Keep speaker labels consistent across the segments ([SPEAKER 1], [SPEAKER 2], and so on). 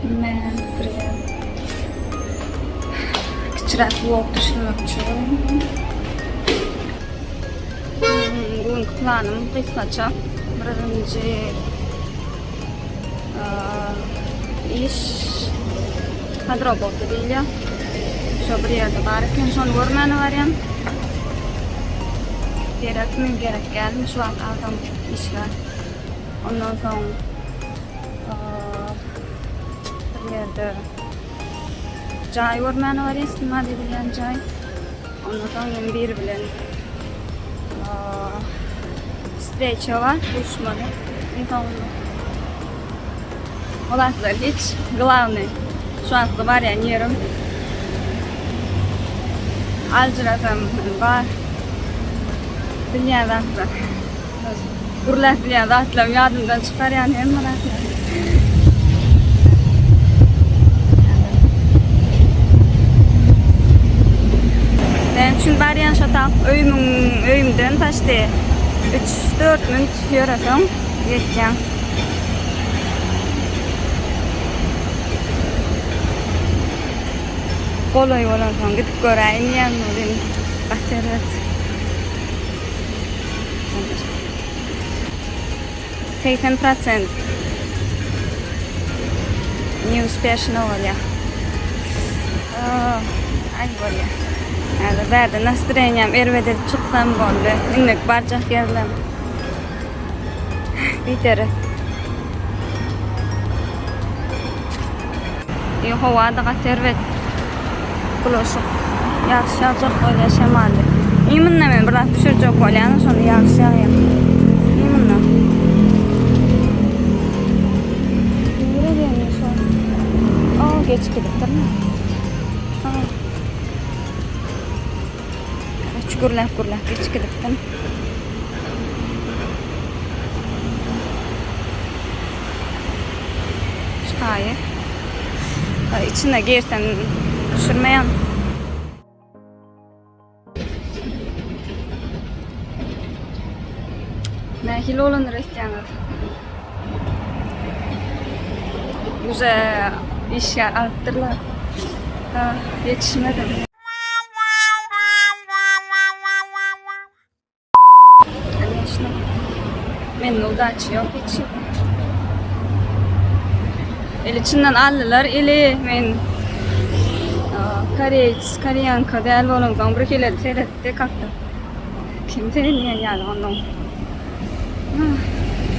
[SPEAKER 1] Men bir kiçiräk vlog düşürmekçi boldum. Bugünkü planym gysgaça. Birinji iş podrobota diýilýär. Şo bir ýerde bar eken, şony görmäne barýan. Gerekmi, gerek dälmi şu wagt adam işgär. Ondan soň bir ýerde jaý görmäne barýan, snimat edilýän jaý. Ondan soň ýene biri bilen wstreça bar, duşmaly. Iň soňunda. O zatlar hiç glawny. Şu wagtky barýan ýerim. Aljyrasam bar. Bilýän zatlar. Gürläp bilýän zatlarym ýadymdan çykarýan hemme zatlary. Näme üçin barýan şo tap öýümiň öýümden paçti 3-4 minut ýöreseň ýetýäň. Golaý bolansoň gidip göräýin diýýän welin gaty erbet. 80 prosent neuspešno bolýar. Aý bolýar. Häzir bärde nastreniýam erbet edip çyksam boldy. Indiki barjak ýerlem. Biderek. Ýa howa-da gaty erbet. Bulaşyk. Ýagyş ýagjak bolýar şemaldy. Imенно men bir zat düşürjek bolýan, şonda ýagyş ýagýar. Imенно. Nire diýende şol. O, geç gidipdirmi? Ha. Üç gürläp gürläp geç gidipdim. Şaýy. İçine girsem düşürmeýän. Nähili bolandyr öýtýäňiz? Uje işgär alypdyrlar. Ha, ýetişmedim. Конечно. Mende udaçy ýok hiç. Eli çyndan aldylar ili men koreýs, koreýanka däl bolansoň bir hili seretdi kakdy. Kim sen diýen ýaly ondan.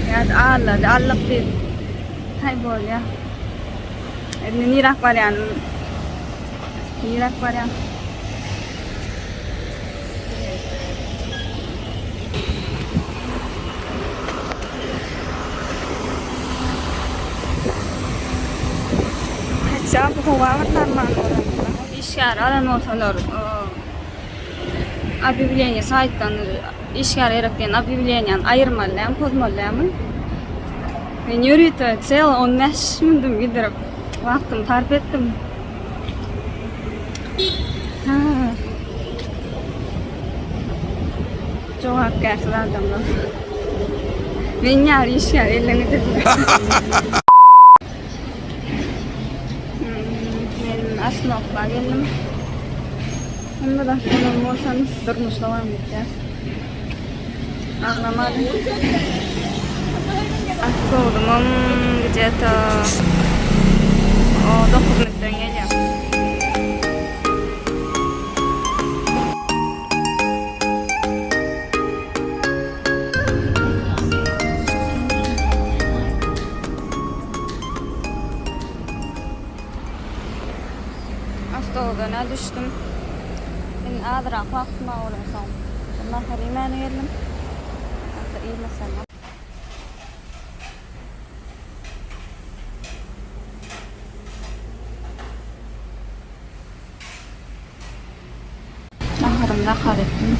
[SPEAKER 1] Ýa-da allady, aldyk diýip. Haý bolýa. Indi niräk barýanym? Niräk barýan? Haça bu howa bir normal bolan. Işgär alan bolsalar, obýawleniýe saýtdan işgär gerek diýen obýawleniýany aýyrmaly dämi, pozmaly dämi? Men ýörite çel 15 mündüm gidirip, wagtymy sarp etdim. Jogapkärsiz adamlar. Men ýaly işgär elden gidirdiler. Men Asnokla geldim. Hemme zat bolan bolsam durmuş dowam etýär. Aglamadym. Awtobusymam gde-to 9 minutdan gelýär. Awtobusdan düşdüm. Indi azrak wagtym bar bolansoň, nahar iýmäne geldim. Nahar iýmesem. Naharymy nahar etdim.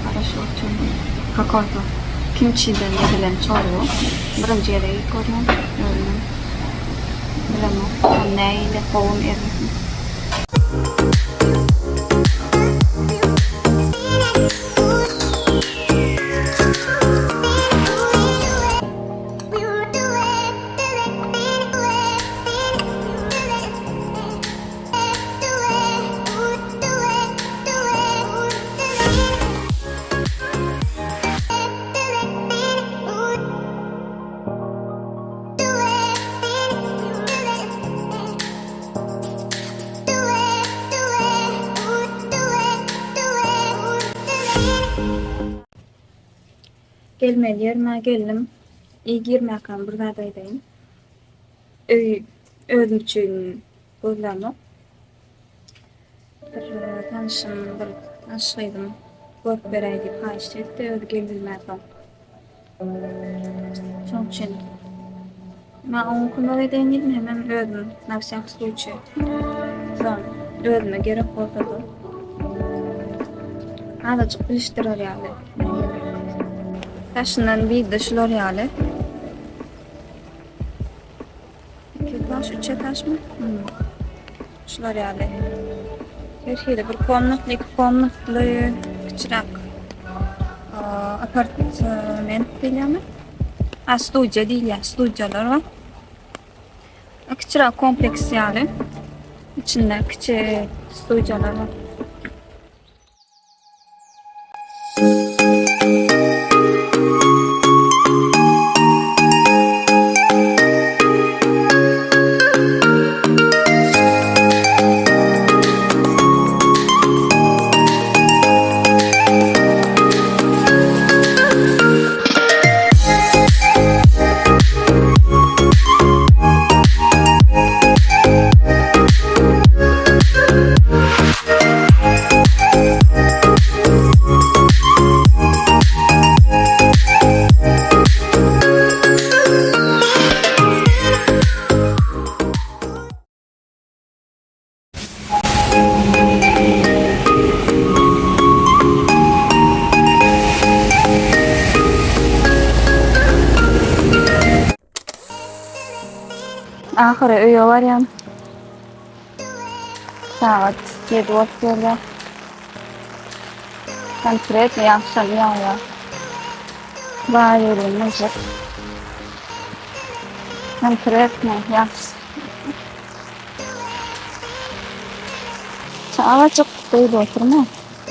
[SPEAKER 1] Garaşyp otyryn. Kakoýto kimçiden edilen çorba. Birinji gezek iýip görýän özümem. Bilemok, ol nähili, gowumy, erbetmi. Gelmeli ýerime geldim. I girmäkäm bir zat aýdaýyn. Öý özüm üçin gözlämok. Bir tanşym, bir tanyş gyzym görüp beräý diýip haýyşt etdi, özi gelbilmänsoň. Şonuň üçin men oňa kömek edeýin diýdim, hemem özüm na всякий случай. Soň özüme gerek bolsa-da azajyk bilişdirer ýaly. Daşyndan bir-de şular ýaly. Iki etaž, üç etažmy? Hmm. Şular ýaly. Her hili bir komnatly, iki komnatly, kiçiräk apartment diýilýärmi? A, studiýa diýilýär, studiýalar bar. Kiçiräk kompleks ýaly. Içinde kiçi studiýalar bar. Ahyry öýe barýan. Sagat 7 bolup gelýär. Konkretno ýagşam ýagýar. Bar ýerim boljak. Konkretno ýagyş. Çagajyk öýde oturma.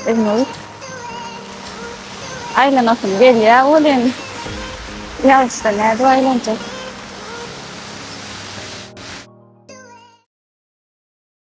[SPEAKER 1] Öýüňe git. Aýlanasym gelýär welin, ýagyşda nädip aýlanjak?